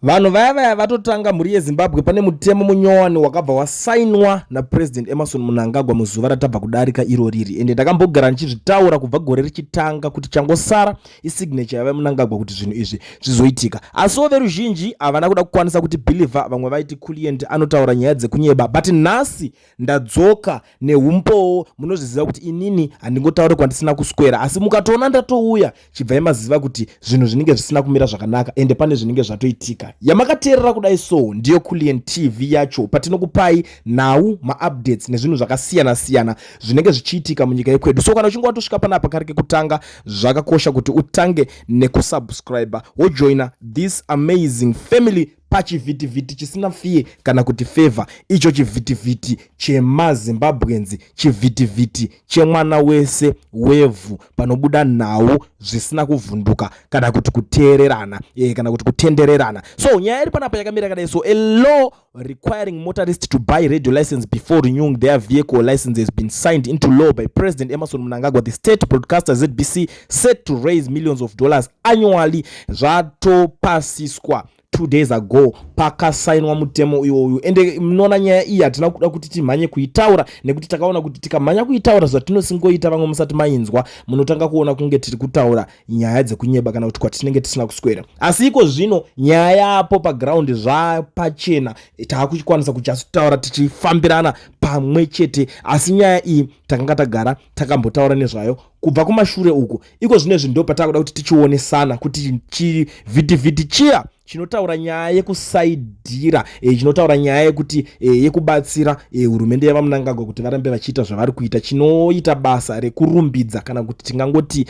Vanhu vaya vaya vatotanga. Mhuri yeZimbabwe, pane mutemo munyowani wakabva wasainwa naPresident Emmerson Mnangagwa muzuva ratabva kudarika iro riri. Ende ndakambogara ndichizvitaura kubva gore richitanga kuti changosara isignature yava Mnangagwa kuti zvinhu izvi zvizoitika. Asiwo veruzhinji havana kuda kukwanisa kuti believer. Vamwe vaiti Kulient anotaura nyaya dzekunyeba, but nhasi ndadzoka neumbowo. Munozviziva kuti inini handingotauri kwandisina kuswera, asi mukatoona ndatouya, chibvai maziva kuti zvinhu zvinenge zvisina kumira zvakanaka, ende pane zvinenge zvatoitika. Yamakateerera kudai so ndiyo Kulient TV yacho, patinokupai nhau, maupdates nezvinhu zvakasiyana-siyana zvinenge zvichiitika munyika yekwedu. So kana uchinge watosvika panapa kari kekutanga, zvakakosha kuti utange nekusubscribe, wojoina this amazing family pachivhitivhiti chisina fear kana kuti favour, icho chivhitivhiti chemaZimbabweans, chivhitivhiti chemwana wese wevhu, panobuda nhau zvisina kuvhunduka kana kuti kuteererana kana kuti kutendererana. So nyaya iri panapa yakamira kadai so: a law requiring motorists to buy radio license before renewing their vehicle license has been signed into law by President Emmerson Mnangagwa. The state broadcaster ZBC set to raise millions of dollars annually. Zvatopasiswa 2 days ago, pakasainwa mutemo iwoyu. Ende munoona nyaya iyi hatina kuda kuti timhanye kuitaura, nekuti takaona kuti tikamhanya kuitaura zvatinosingoita, vamwe musati mainzwa, munotanga kuona kunge tiri kutaura nyaya dzekunyeba kana kuti kwatinenge tisina kuswera. Asi iko zvino nyaya yapo paground, zvapachena, taakuchikwanisa kuchataura tichifambirana pamwe chete. Asi nyaya iyi takanga tagara takambotaura nezvayo kubva kumashure uku. Iko zvinezvi ndo pataakuda kuti tichionesana kuti chivhitivhiti chiya chinotaura nyaya yekusaidhira, chinotaura nyaya yekuti yekubatsira hurumende yavaMnangagwa kuti varambe vachiita zvavari kuita, chinoita basa rekurumbidza kana kuti tingangoti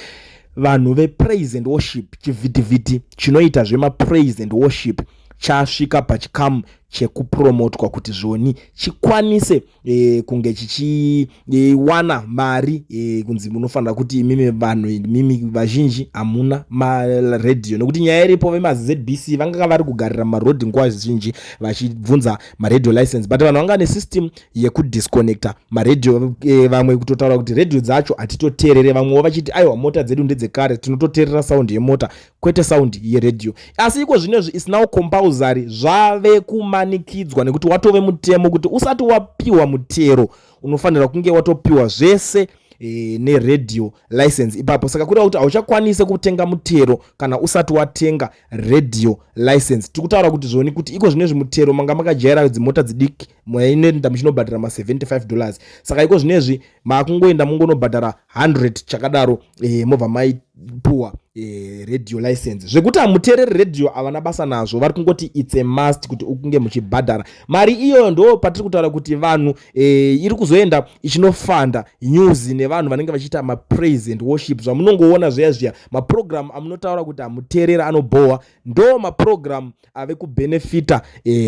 vanhu vepraise and worship, chivhitivhiti chinoita zvemapraise and worship, chasvika pachikamu chekupromotwa kuti zvoni chikwanise kunge chichiwana mari, kunzi munofanira kuti imimi vanhu, imimi vazhinji hamuna maredhiyo, nekuti nyaya iripo, vemaZBC vanga vari kugarira mumarodhi nguva zhinji vachibvunza maradio license, but vanhu vanga nesystem yekudisconnecta maredhiyo. Vamwe kutotaura kuti redhiyo dzacho hatitoteerere, vamwewo vachiti aiwa, mota dzedu ndedzekare, tinototeerera sound yemota kwete sound yeredhiyo. Asi iko zvinezvi is now compulsory, zvave kumanikidzwa nekuti watove mutemo kuti usati wapiwa mutero unofanira kunge watopiwa zvese neradio license ipapo. Saka kureva kuti hauchakwanisi kutenga mutero kana usati watenga radio license. Tiri kutaura kuti zvoni kuti iko zvinezvi mutero manga makajaira dzimota dzidiki mainoenda muchinobhadhara ma$75, saka iko zvinezvi maakungoenda mungonobhadhara 100 chakadaro, mobva maipuwa radio license. Zvekuti hamuteereri radio havana basa nazvo, vari kungoti it's a must kuti ukunge muchibhadhara mari iyoyo. Ndo patiri kutaura kuti vanhu iri kuzoenda ichinofanda news nevanhu vanenge vachiita mapraise and worship, zvamunongoona zviya zviya, maprogram amunotaura kuti hamuteerera anobhohwa, ndo maprogram ave kubhenefita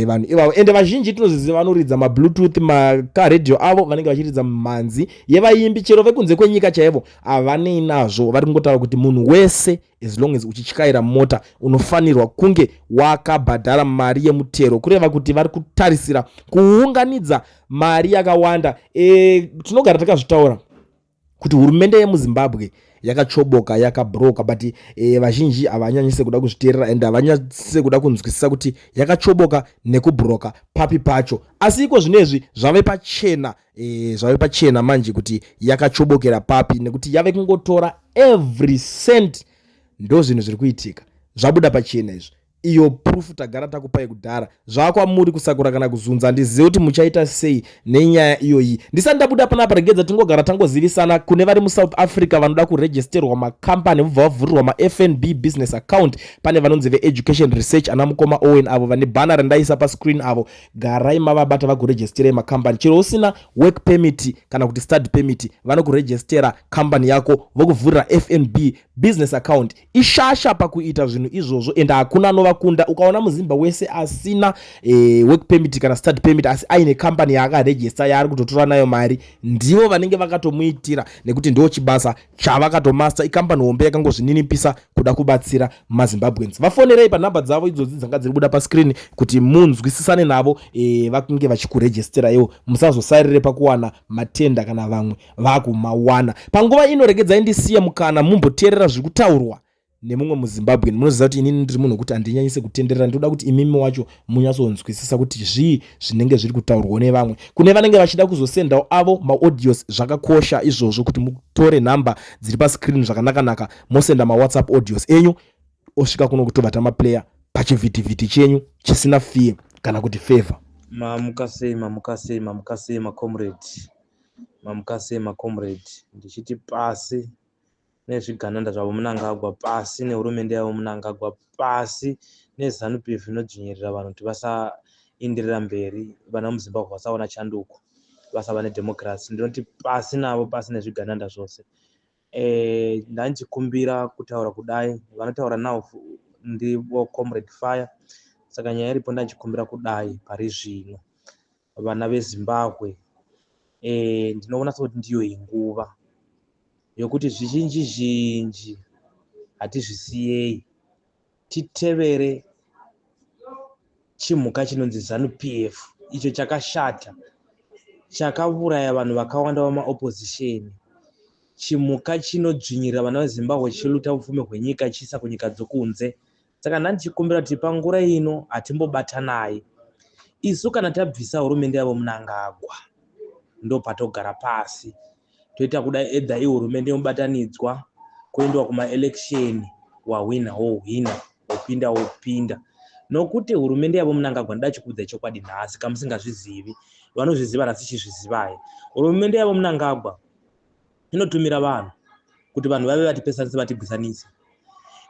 vanhu ivavo. Ende vazhinji tinozviziva vanoridza mabluetooth makaredhiyo avo, vanenge vachiridza mhanzi yevaimbi chero vekunze kwenyika chaivo, havanei nazvo. Vari kungotaura kuti munhu wese, as long as uchityaira mota, unofanirwa kunge wakabhadhara mari yemutero, kureva kuti vari kutarisira kuunganidza mari yakawanda. Tinogara takazvitaura kuti hurumende yemuZimbabwe yakachoboka, yakabroka, but vazhinji havanyanyise kuda kuzviteerera and havanyanyise kuda kunzwisisa kuti yakachoboka nekubroka papi pacho. Asi iko zvinezvi zvave pachena, zvave pachena manje kuti yakachobokera papi, nekuti yave kungotora every cent. Ndo zvinhu zviri kuitika, zvabuda pachena izvi. Iyo proof tagara takupai kudhara, zvakwamuri kusakura kana kuzunza. Handizivi kuti muchaita sei nenyaya iyoyi. Ndisati ndabuda panapa, regedza tingogara tangozivisana kune vari muSouth Africa vanoda kuregisterwa makambani, vobva vavhurirwa maFNB business account. Pane vanonzi veEducation Research, ana mukoma Owen avo vane bhana randaisa pascreen avo. Garai mavabata vakuregisterai makambani. Chero usina work permit kana kuti study permit, vanokurejistera kambani yako, vokuvhurira FNB business account. Ishasha pakuita zvinhu izvozvo, ende hakuna anovakunda. Ukaona muZimba wese asina work permit kana study permit asi aine kambani yaakaregister yaari kutotora nayo mari, ndivo vanenge vakatomuitira, nekuti ndo chibasa chavakatomaster. Ikambani hombe yakangozvininipisa kuda kubatsira maZimbabweans. Vafonerei panhamba dzavo idzodzi dzanga dziri buda pascreen kuti munzwisisane navo, vakunge vachikuregisteraiwo, musazosarire pakuwana matenda kana vamwe vakumawana. Panguva ino regedzai ndisiye mukana mumboteerera zviri kutaurwa. Nemumwe muZimbabwean. Munoziva kuti inini ndiri munhu wekuti handinyanyise kutenderera, ndinoda kuti imimi wacho munyatsonzwisisa kuti zvii zvinenge zviri kutaurwawo nevamwe. Kune vanenge vachida kuzosendawo avo maaudios, zvakakosha izvozvo kuti mutore nhamba dziri pascreen zvakanaka-naka, mosenda mawhatsapp audios enyu osvika kuno kutobva tamaplayer pachivhitivhiti chenyu chisina fear kana kuti favor. Mamuka sei, mamuka sei, mamuka sei macomrade, mamuka sei macomrade. Ndichiti pasi nezvigananda zvavo Mnangagwa, pasi nehurumende yavo Mnangagwa, pasi neZanu PF inodzvinyirira vanhu kuti vasaenderera mberi, vana muZimbabwe vasaona chanduko, vasava nedemocracy. Ndinoti pasi navo, pasi nezvigananda zvose. Ndandichikumbira kutaura kudai, vanotaura now ndivo Comrade Fire. Saka nyaya iripo, ndandichikumbira kudai pari zvino, vana veZimbabwe, ndinoona sekuti ndiyo inguva yokuti zvizhinji zhinji hatizvisiyei, titevere chimhuka chinonzi ZANU PF, icho chakashata, chakauraya vanhu vakawanda vamaopposition, chimhuka chinodzvinyirira vana veZimbabwe, chichiluta upfumi hwenyika chichiisa kunyika dzokunze. Saka ndandichikumbira kuti pangura ino hatimbobatanai isu. Kana tabvisa hurumende yavo Mnangagwa, ndopatogara pasi toita kudai, edha ihurumende yomubatanidzwa, kuendwa kumaelection, wahwina wohwina, wopinda wopinda. Nokuti hurumende yavo Mnangagwa, ndoda chikuudza chokwadi nhasi, kamusingazvizivi, vanozviziva nhasi chizvizivai, hurumende yavo Mnangagwa inotumira vanhu kuti vanhu vave vatipesanise, vatigwisanise.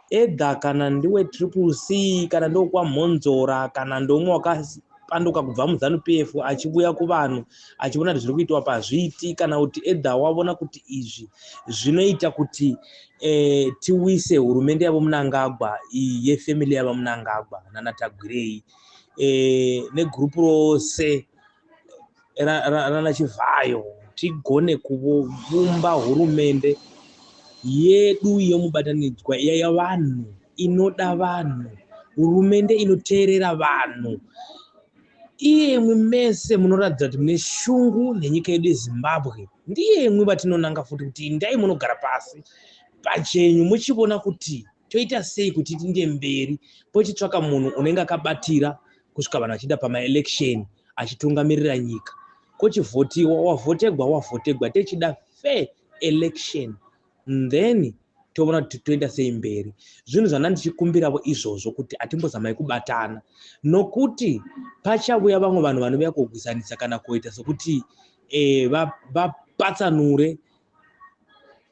Edha kana ndiwe Triple C, kana ndokwamhonzora, kana ndomwe wakapanduka kubva muZanu PF achiuya kuvanhu achiona kuti zviri kuitwa pazviti, kana kuti edha wavona kuti izvi zvinoita kuti tiwise hurumende yavo Mnangagwa iyi, yefamily yavo Mnangagwa nanaTagwirei negurupu rose rana Chivhayo, tigone kuvumba hurumende yedu yomubatanidzwa yavanhu, inoda vanhu, hurumende inoteerera vanhu. Iyemwi mese munoratidza kuti mune shungu nenyika yedu yeZimbabwe, ndiyemwi vatinonanga futi kuti indai munogara pasi pachenyu, muchivona kuti toita sei kuti tinde mberi, pochitsvaka munhu unenge akabatira kusvika vanhu vachienda pamaelection, achitungamirira nyika, kochivhotiwa, wavhotegwa, wavhotegwa, techida fair election, then toona kuti toenda sei mberi. Zvinhu zvanda ndichikumbiravo izvozvo, kuti hatimbozamai kubatana, nokuti pachauya vamwe vanhu vanouya kugwisanisa kana kuita sekuti vapatsanure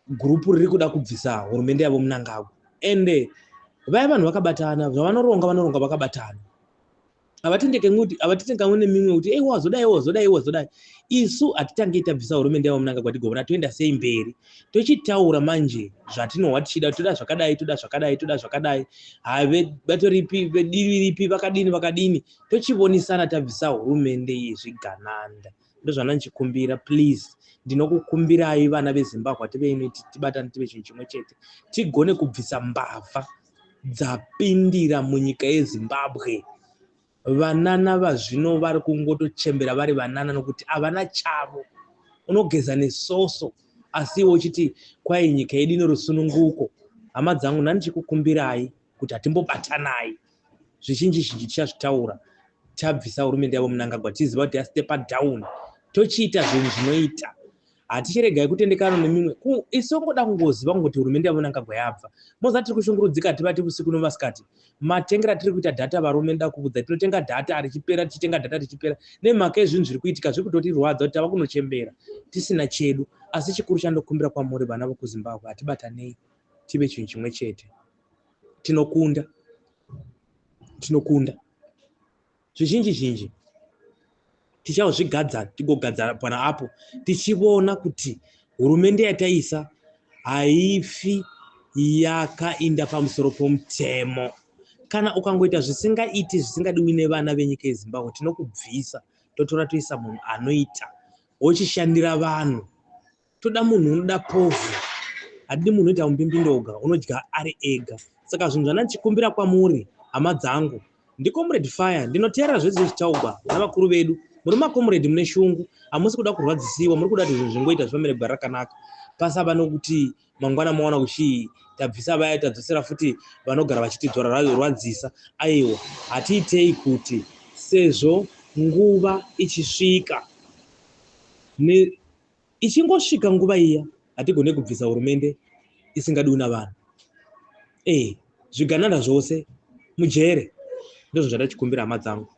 gurupu riri kuda kubvisa hurumende yavo Mnangagwa. Ende vaya vanhu vakabatana, zvavanoronga vanoronga vakabatana, havatitengamwe nemimwe kuti ei wazodai, wazodai, wazodai. Isu hatitangei tabvisa hurumende yavo Mnangagwa, tigovona toenda sei mberi, tochitaura manje zvatinohwa tichida, toda zvakadai, toda zvakadai, toda zvakadai, have bato ripi, vedivi ripi, vakadini, vakadini, tochivonisana tabvisa hurumende yezvigananda. Ndozvana ndichikumbira, please, ndinokukumbirai vana veZimbabwe, tive tibatane, tive chinhu chimwe chete, tigone kubvisa mbavha dzapindira munyika yeZimbabwe. Vanana vazvino vari kungotochembera vari vanana nokuti havana chavo. Unogeza nesoso asi iwe uchiti kwai nyika yedu ine rusununguko. Hama dzangu, ndandichikukumbirai kuti hatimbobatanai. Zvizhinji zhinji tichazvitaura tabvisa hurumende yavo Mnangagwa, tichiziva kuti yastepa down, tochiita zvinhu zvinoita. Hatichiregai kutendekana nemimwe, isongoda kungoziva kungoti hurumende yavo Mnangagwa yabva. Moziva tiri kushungurudzika, tivati usiku nomasikati. Matengero atiri kuita dhata, varume, ndoda kuudza, tinotenga dhata richipera, tichitenga dhata richipera nemhaka yezvinhu zviri kuitika, zviri kutotirwadza kuti tava kunochembera tisina chedu. Asi chikuru chandokumbira kwamuri vana vokuZimbabwe, hatibatanei tive chinhu chimwe chete, tinokunda, tinokunda. Zvizhinji zhinji tichazvigadza, tigogadza pana apo tichivona kuti hurumende yataisa haifi yakainda pamusoro pomutemo. Kana ukangoita zvisingaiti, zvisingadiwi nevana venyika yeZimbabwe, tinokubvisa, totora toisa munhu anoita wochishandira vanhu. Toda munhu unoda povhu, hatidi munhu unoita mumbimbindoga, unodya ari ega. Saka zvinhu zvana ndichikumbira kwamuri, hama dzangu, ndicomrade Fire. Ndinoteerera zvese zvichitaugwa navakuru vedu. Muri macomrade mune shungu, hamusi kuda kurwadzisiwa, muri kuda kuti zvinhu zvingoita zvifambire gwara rakanaka, pasava nokuti Mangwana maona kuchii tabvisa vaya, tadzosera futi vanogara vachitidzora rwadzisa. Aiwa, hatiitei kuti sezvo nguva ichisvika, ichingosvika nguva iya, hatigone kubvisa hurumende isingadiwi navanhu. E zvigananda zvose mujere. Ndozvo zvandachikumbira, hama dzangu.